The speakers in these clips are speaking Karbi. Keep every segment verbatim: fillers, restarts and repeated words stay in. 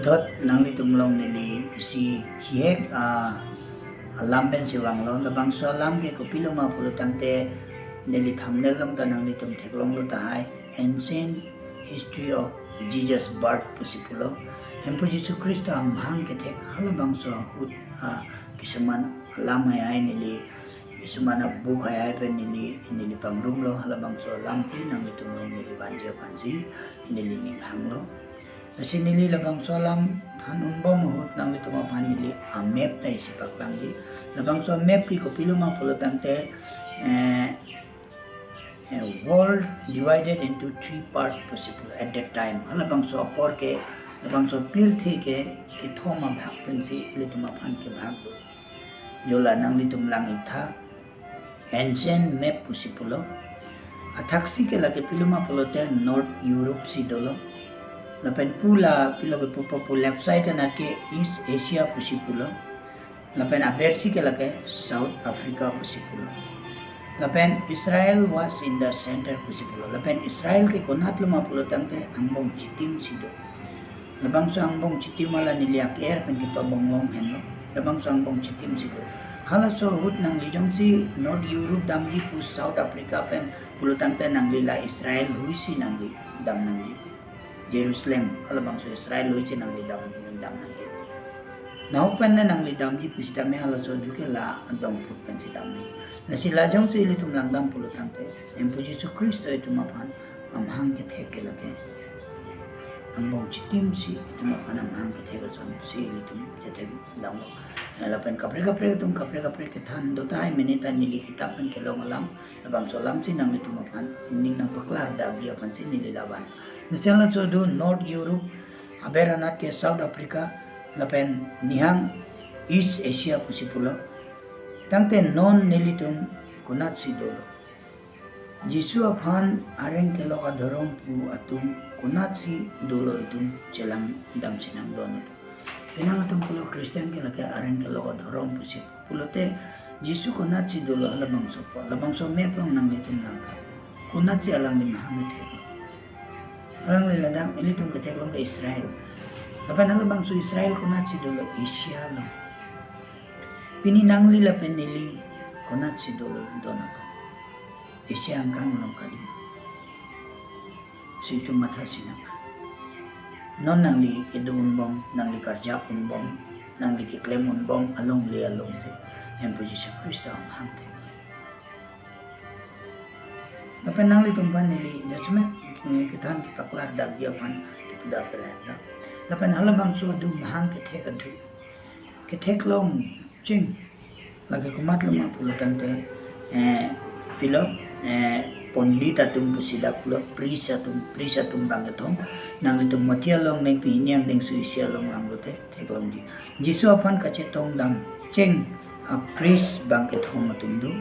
Dot nanglitum along neli isi thihek a alam pensi vanglo, labangso alam ke kopilo ma pulo tangte neli thumbnail along ta nanglitum theklonglo tahai, Ancient History of Jesus Birth pusi pulo. Hemphu Jisu Khristo amahang kethek halabangso ahut a kisuman alam hai hai neli, kisuman a book hai hai pen neli, neli pangrumlo, halabangso alam si nanglitum along neli vanji aphansi neli ning hanglo. Lasi neli labangso alam than unbom ahut nanglitum aphan neli a map ta isi paklangji. Labangso map ke kopilo ma pulo tangte, eh, eh, world divided into three part pusi pulo at that time. Halabangso apor ke, labangso pirthe ke kethom abhag pensi ilitum aphan kebhag do. Jo la nanglitum lang-ik tha, ancient map pusi pulo. Athaksi ke lake pilo ma pulote North Europe si dolo. Lapen pu la pilo ke pupo pu left side anat ke East Asia pusi pulo. Lapen abersi ke lake South Africa pusi pulo. Lapen Israel was in the center pusi pulo. Lapen Israel ke konatlo ma pulo tangte angbong chitim si do. Labangso angbong chitim hala neli aker pen kepabonglong henlo. Labangso angbong chitim si do. Halaso ahut nangli jongsi North Europe damji pu South Africa pen pulo tangte nangli la Israel hui si nangli dam nangji. Jerusalem, halabangso Israel hui si nangli dam, dam nangji. Nahok pen ne nangli damji pusitame halaso ahut ke la adong phut pensi dam nangji. Lasi la jongsi ilitum langdam pulo tangte, Hemphu Jisu Khristo itum aphan amahang kethek ke lake angbong chitim si itum aphan amahang kethek ason si ilitum chethek damlo. Eh, lapen kaprek kaprek atum kaprek kaprek kethan do tahai, mene ta neli kitap pen kelong alam, labangso alam si nanglitum aphan ning nangpaklardakji aphansi neli la van. Lasi halaso ahut North Europe, aber anat ke South Africa, lapen nihang East Asia pusi pulo. Tangte non nelitum konatsi dolo? Jisu aphan areng kelok adhorom pu atum konatsi dolo itum chelang damsi nangdon atum. Penang atum pulo Christian ke lake areng kelok adhorom pusi pu. Pulote Jisu konatsi dolo halabangso apor? Labangso map along nanglitum lang tha. Konatsi alangli mahang kethek? Alangli ladak ilitum ketheklong ke Israel. Lapen halabangso Israel konatsi dolo? Asia along. Pini nangli lapen neli konatsi dolo don atum? Asia angkang along kali ma? Si itum mathasi nang. Non nangli kedo unbom, nangli karjap unbom, nangli keklem unbom alongle alongsi Hemphu Jisu Khristo amahang thek. Lapen nanglitum aphan neli jasemet, eh, kethan kepaklardakji aphan kepuda pelan. Lapen halabangso ahut mahang kethek ahut ketheklong cheng lake komatlo ma pulo tangte, eh, pilo, eh, pondit atum pusi dak pulo, priest atum, priest atum bang kethom. Nanglitum Matthew along neng pini angdeng su isi along langlote theklongji. Jisu aphan kachetong dam cheng a priest bang kethom atum do.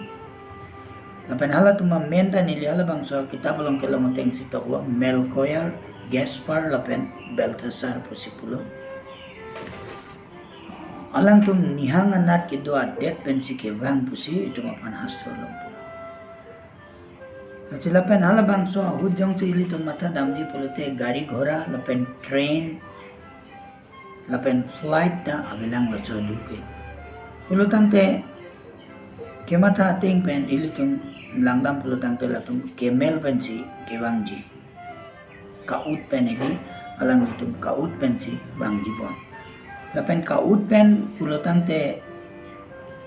Lapen halatum amen ta neli halabangso kitap along kelong atengsi toklo, Melchior, Gaspar lapen Balthasar pusi pulo. Alangtum nihang anat kedo adet pensi kevang pusi itum aphan hastro along pulo. Lasi lapen halabangso ahut jongsi ilitum matha damji pulote gari ghora lapen train lapen flight ta avelang laso ahut ke. Pulo tangte kematha ateng pen ilitum langdam pulo tangte latum camel pensi kevangji. Ka-ut pen edi, alanglitum ka-ut pensi vangji bon. Lapen ka-ut pen pulo tangte,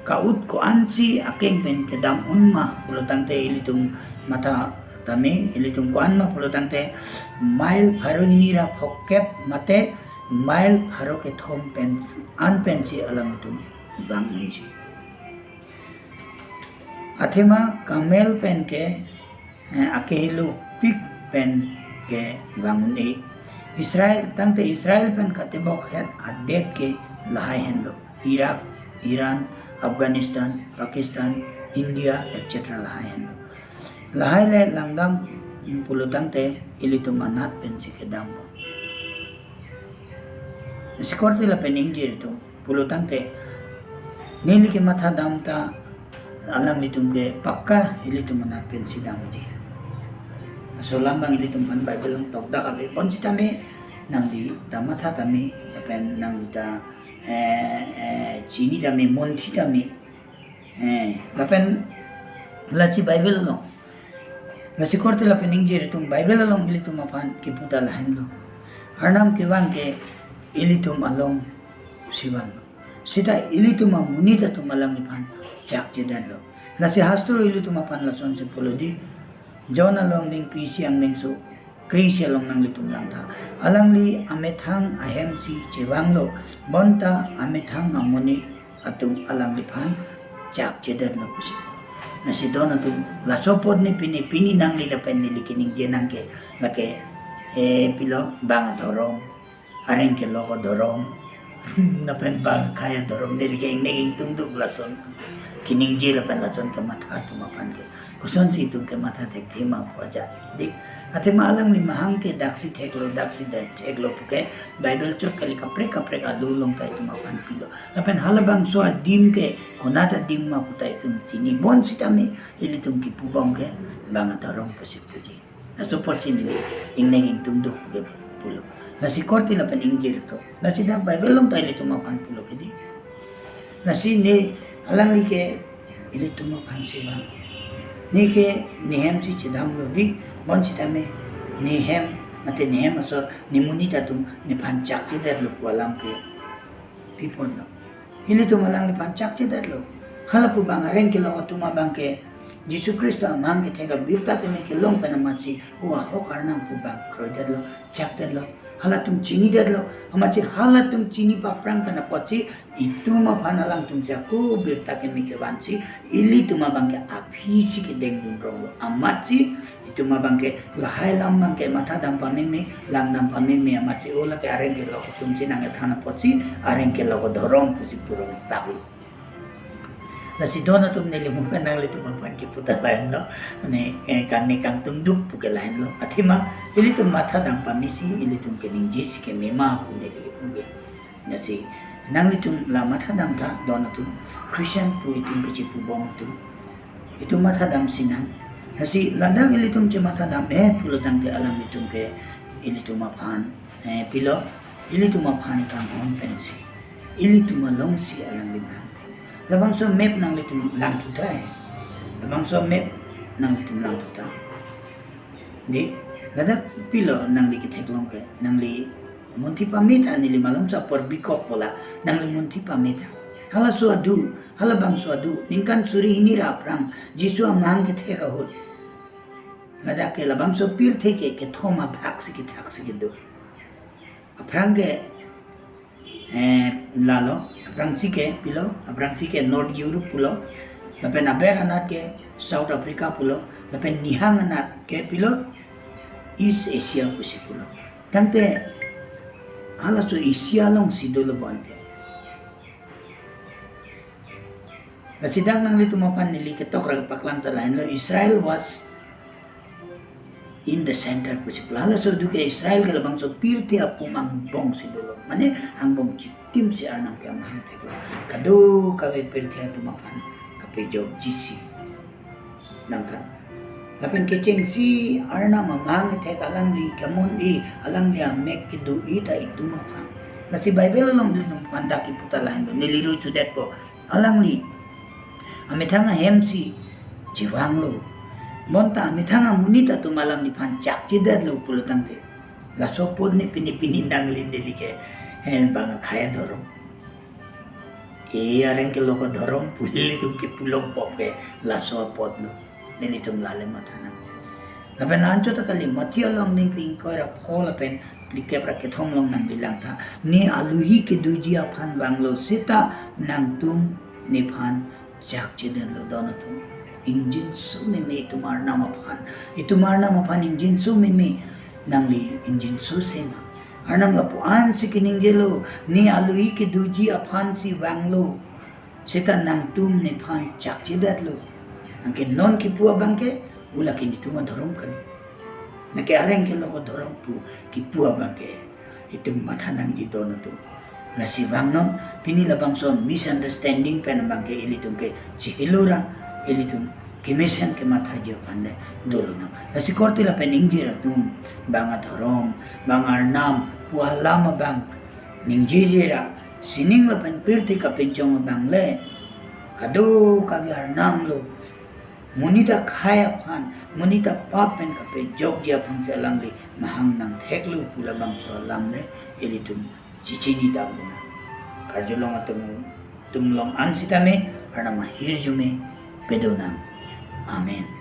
ka-ut ko-ansi akeng pen kedam un ma pulo tangte ilitum matha tame, ilitum ko-an ma pulo tangte mile pharo hini ra phokep mate mile pharo kethom pen an pensi alanglitum vang unji. Athema camel pen ke, eh, akehelo pik pen kevang un-e. Israel, tangte Israel pen katebok het adet ke lahai henlo. Iraq, Iran, Afghanistan, Pakistan, India, et cetera lahai henlo. Lahai le langdam pulo tangte ilitum anat pensi kedam. Sikorte lapen ingjir atum pulo tangte neli kematha dam ta alanglitum ke pakka ilitum anat pensi damji. Laso alam abang ilitum aphan Bible along tokdak ave. Bonsitame nangli ta matha tame, lapen nangli ta, eh, eh, chini tame, munthi tame. Eh, lapen lasi Bible along. Lasi korte lapen ingjir atum Bible along ilitum aphan kipu ta lahenlo. Arnam kevang ke ilitum alongsi vanglo. Seta ilitum amonit atum alangliphan chakchedetlo. Lasi hastro ilitum aphan lasonsi pulo dei. John along dingpi isi angdengso kre-isi along nanglitum langtha. Alangli amethang ahemsi chevanglo, bonta amethang amonit atum alangliphan chakchedetlo pusi. Lasi don atum, laso apot ne pini, pini nangli lapen neli keningje nang ke, lake, eh, pilo bang adhorom, areng kelok adhorom, lapen bang akhai adhorom, neli ke ingnek ingtungduk lason keningje lapen lason kematha atum aphan ke. Kosonsi itum kematha thekthe ma pu ajat dei. Athema alangli mahang ke daksi theklo, daksi det theklo puke Bible chot kali, kaprek kaprek alu along ta itum aphan pilo. Lapen halabangso adim ke konat adim ma pu ta itum chini, bonsitame ilitum kipubom ke bang adhorom pusi puji. Laso apotsi neli ingnek ingtungduk puke pulo. Lasi korte lapen ingjir atum. Lasi dak Bible along ta ilitum aphan pulo ke dei. Lasi ne alangli ke ilitum aphansi vang. Ne ke ne hemsi chedamlo dei, bonsitame ne hem, mate ne hem asor, ne monit atum nephan chakchedetlo pu alam ke pi ponlo. Ilitum alangliphan chakchedetlo. Hala pu bang areng kelok atum abang ke Jisu Khristo amahang kethek abirta keme kelong pen amatsi, o ahok arnam pu bang kroidetlo, chakdetlo. Halatum chinidetlo, amatsi halatum chini paprang pen apotsi itum aphan alangtum chakku birta keme kevansi, ilitum abang ke aphisi kedengdun ronglo. Amatsi itum abang ke lahai alam abang ke matha dam pameme, lang dam pameme, amatsi o lake areng kelok atumsi nangkethan apotsi areng kelok adhorom pusi purong paklo. Lasi don atum, neli mo pen nanglitum aphan kipu ta lahenlo. Mane, eh, kangnek kangtungduk puke lahenlo. Athema ilitum matha dam pamesi, ilitum keningjesi keme ma pu neli puke. Lasi nanglitum la matha dam tha, don atum, Christian pu itum kachipubom atum, itum matha damsi nang. Lasi ladak ilitum chematha dam, eh, pulo tangte alanglitum ke ilitum aphan, eh, pilo, ilitum aphan kanghon pensi, ilitum alongsi alangli nang pen. Labangso map nanglitum langthu tha, eh. Labangso map nanglitum langthu tha. Dei, ladak pilo nangli ketheklong ke, nangli munthi pame tha, neli malomso apor bikok pu la, nangli munthi pame tha. Halaso adu, halabangso adu, ningkan suri hini ra aphrang, Jisu amahang kethek ahut. Ladak ke labangso pirthe ke kethom abhaksi kethaksi kedo. Aphrang ke, eh, lalo, aphrangsi ke pilo, aphrangsi ke North Europe pulo, lapen aber anat ke South Africa pulo, lapen nihang anat ke pilo East Asia pusi pulo. Tangte halaso Asia alongsi dolo bonte. Lasi dak nanglitum aphan neli ketok ra paklang ta lahenlo, Israel was in the center pusi pulo. Halaso adu ke Israel ke labangso pirthe apum angbongsi dolo. Mane angbong chitimsi arnam ke amahang theklo. Kadokave pirthe atum aphan kapejokjisi nangthan. Lapen kechengsi arnam amahang kethek, alangli kemon-e, alangli amek kedo-e ta itum aphan. Lasi Bible along ilitum aphan dak kipu ta lahenlo, neli ru chudetpo. Alangli amethang ahemsi chevanglo, bonta amethang amonit atum alangliphan chakchedetlo pulo tangte, laso apot ne pini pini nangli neli ke, eh, bang akhai adhorom, eh, areng kelok adhorom pu ilitum kepulongpo ke laso apotlo. Nelitum lale matha nang. Lapen anchot ta kali, Matthew along ningpi ingkoi ra pho lapen phlikep ra kethom along nangli langtha. Ne alohi kedoji aphan vanglo seta nangtum nephan chakchedetlo, don atum. Ingjinso meme itum arnam aphan. Itum arnam aphan ingjinso meme, nangli ingjinso sema. Arnam lapu-ansi keningjelo, ne alohi kedoji aphansi vanglo seta nangtum nephan chakchedetlo. Anke non kipu abang ke, o lake netum adhorom kali. Lake areng kelok adhorom pu kipu abang ke itum matha nangji, don atum. Lasi vangnon, pini labangso misunderstanding pen abang ke ilitum ke chihilo ra, ilitum kemesen kemathaji aphan le dolo nang. Lasi korte lapen ingjir atum, bang adhorom, bang arnam, pu alam abang ningjeje ra, sining lapen pirthe kapinchong abang le kadokave arnam lo, monit akhei aphan, monit apap pen kapejokji aphan si alangli mahang nangtheklo pu labangso alam le ilitum chechinidam lonang. Karjulong atum, atum along an sitame Arnam ahirjume pedonang. Amen.